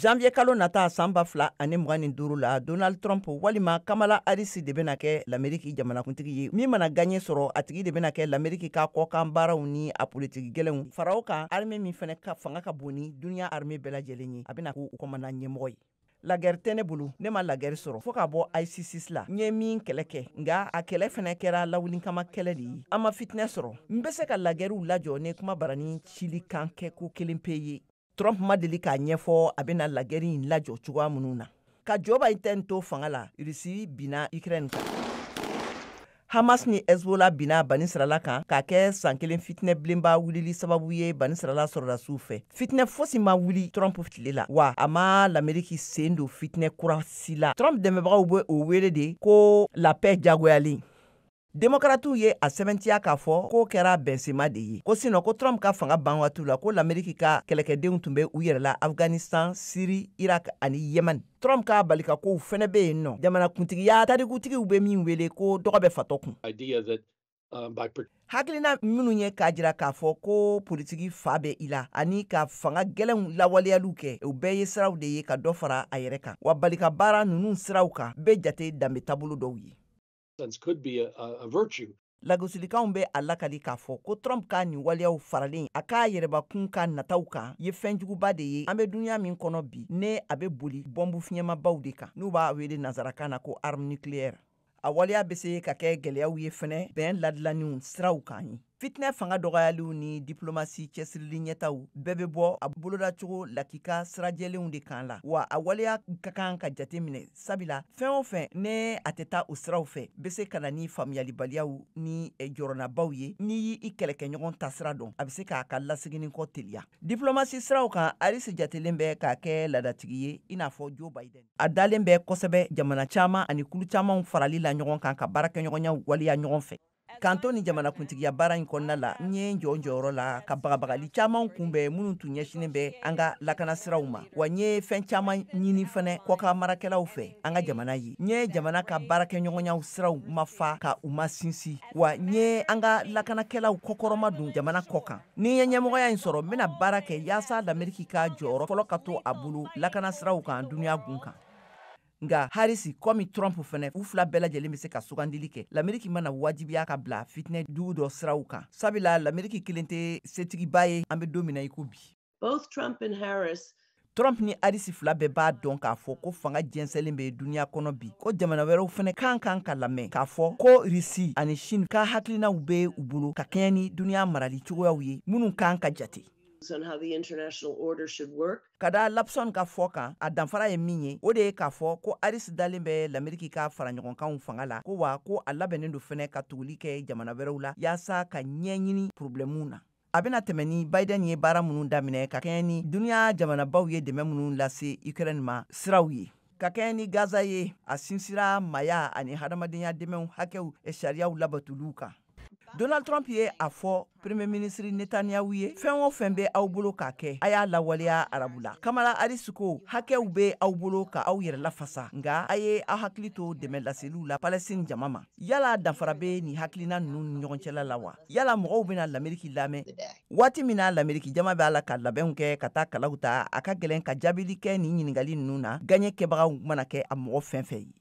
Janvier kalo nata san 2025 la, Donald Trump walima Kamala Harris de bɛna kɛ l'Amérique jamanakuntigi ye. Min mana gagné sɔrɔ, a tigi de bɛna kɛ l'Amérique ka kɔkan baaraw ni a politiki gɛlɛnw fara o kan. Armée min fana ka fanga ka bon ni dunuya armée bɛɛ lajɛlen ye, a bɛna k'u commandant ɲɛmɔgɔ ye. La guerre tɛ ne bolo, ne ma la guerre sɔrɔ fo ka bɔ ISIS la. N ye min kɛlɛ kɛ, nka a kɛlɛ fana kɛra lawuli kama kɛlɛ de ye, an ma fitinɛ sɔrɔ. N bɛ se ka la guerrew lajɔ ni kuma barani cili kan kɛ ko kelen pe ye. Trump ma deli k'a ɲɛfɔ a bɛna la guerre in lajɔ cogoya minnu na. Ka Joe Biden to fanga la, Russie binna Ukraine kan, Hamas ni Hezbollah binna Banisirala kan, k'a kɛ san kelen fitinɛ bilenba wulili sababu ye Banisirala sɔrɔdasiw fɛ. Fitinɛ fosi ma wuli Trump tile la, wa a ma l'Amérique sen don fitinɛ kura si la. Trump dɛmɛbagaw bɛ o wele de ko la paix jagoyalen. Démocratew ye a sɛbɛntiya k'a fɔ k'o kɛra bɛnsenma de ye, ko sinon ko Trump ka fanga ban waatiw la, ko l'Amérique ka kɛlɛkɛdenw tun bɛ u yɛrɛ la Afghanistan, Syrie, Irak ani Yemen. Trump ka balikakow fɛnɛ bɛ yen nɔ, jamanakuntigiya tarikutigiw bɛ min wele ko dɔgɔ bɛ fatɔ kun. Hakilina minnu ye k'a jira k'a fɔ ko politiki fa bɛ i la ani ka fanga gɛlɛnw lawaleyaliw kɛ, o bɛɛ ye siraw de ye ka dɔ fara a yɛrɛ kan. Wa balika baara ninnu siraw kan bɛ jate danbe taabolo dɔw ye. Could be a virtue. Lagosilikanw bɛ a lakali k'a fɔ ko Trump ka nin waleyaw faralen a k'a yɛrɛbakun ka nataw kan ye fɛnjuguba de ye. An bɛ dunuya min kɔnɔ bi, ne a bɛ boli bɔnbu fiɲɛmabaw de kan, n'u b'a wele nansarakan na ko arme nucléaire. A waleya bɛ se ka kɛ gɛlɛyaw ye fɛnɛ bɛn ladilanniw siraw kan ye. Fitinɛ fanga dɔgɔyaliw ni diplomasi cɛsirili ɲɛtaw bɛɛ bɛ bɔ a bolodacogo lakika sirajɛlenw de kan la. Wa a waleya ka kan ka jate minɛ, sabula fɛn o fɛn ne a tɛ taa o siraw fɛ, bɛ se ka na ni faamuyalibaliyaw ni jɔrɔnabaw ye. N'i y'i kɛlɛkɛɲɔgɔn tasira dɔn, a bɛ se k'a ka laseginni kɔ teliya. Diplomasi siraw kan, Harris jatelen bɛ k'a kɛ laadatigi ye i n'a fɔ Joe Biden. A dalen bɛ kosɛbɛ jamana caman ani kulu camanw farali la ɲɔgɔn kan ka baarakɛɲɔgɔnyaw waleya ɲɔgɔn fɛ. K'an to ni jamanakuntigiya baara in kɔnɔna la, n ye n jɔ n jɔyɔrɔ la ka bagabagali caman kunbɛn minnu tun ɲɛsinnen bɛ an ka lakana siraw ma. Wa n ye fɛn caman ɲini fɛnɛ kɔkan marakɛlaw fɛ an ka jamana ye. N ye jamana ka baarakɛɲɔgɔnyaw siraw ma fa ka u ma sinsin, wa n ye an ka lakanakɛlaw kɔkɔrɔma don jamana kɔ kan. Ni n ye ɲɛmɔgɔya in sɔrɔ, n bɛna baara kɛ yaasa l'Amérique ka jɔyɔrɔ fɔlɔ ka to a bolo lakana siraw kan dunuya gun kan. Nka Harris komi Trump fɛnɛ, u fila bɛɛ lajɛlen bɛ se ka sugandili kɛ l'Amérique mana wajibiya ka bila fitinɛ dugu dɔ siraw kan, sabula l'Amérique kelen tɛ setigiba ye an bɛ don min na i ko bi. Both Trump and Harris. Trump ni Harris fila bɛɛ b'a dɔn k'a fɔ ko fanga jɛnsɛnlen bɛ duniya kɔnɔ bi, ko jamana wɛrɛw fɛnɛ kan kan ka lamɛn k'a fɔ ko Russie ani Chine ka hakilinaw bɛ u bolo ka kɛɲɛ ni duniya marali cogoyaw ye minnu kan ka jate. On how the international order should work. Ka da Lapson ka fɔ kan, a danfara ye min ye, o de ye k'a fɔ ko Harris dalen bɛ l'Amérique ka fara ɲɔgɔnkanw fanga la, ko wa ko a labɛnnen don fɛnɛ ka tuguli kɛ jamana wɛrɛw la yaasa ka ɲɛɲini problɛmuw na. A bɛna tɛmɛ ni Biden ye baara minnu daminɛ ka kɛɲɛ ni duniya jamanabaw ye dɛmɛ minnu lase Ukraine ma siraw ye. Ka kɛɲɛ ni Gaza ye, a sinsira maya ani hadamadenya dɛmɛw hakɛw sariyaw labatuliw kan. Donald Trump ye a fɔ Premier ministre Netanyahu ye, fɛn o fɛn bɛ aw bolo k'a kɛ, a y'a lawaleya arabu la. Kamala Harris ko hakɛw bɛ aw bolo ka aw yɛrɛ lafasa, nka a ye aw hakili to dɛmɛ laseliw la Palestine jama ma. Yala danfara bɛ nin hakilina ninnu ni ɲɔgɔn cɛla la wa? Yala mɔgɔw bɛna l'Amérique lamɛn waati min na l'Amérique jama b'a la ka labɛnw kɛ ka taa kalaw ta? A ka gɛlɛn ka jaabili kɛ nin ɲininkali ninnu na, gaɲɛ kɛbagaw mana kɛ a mɔgɔ fɛn fɛn ye.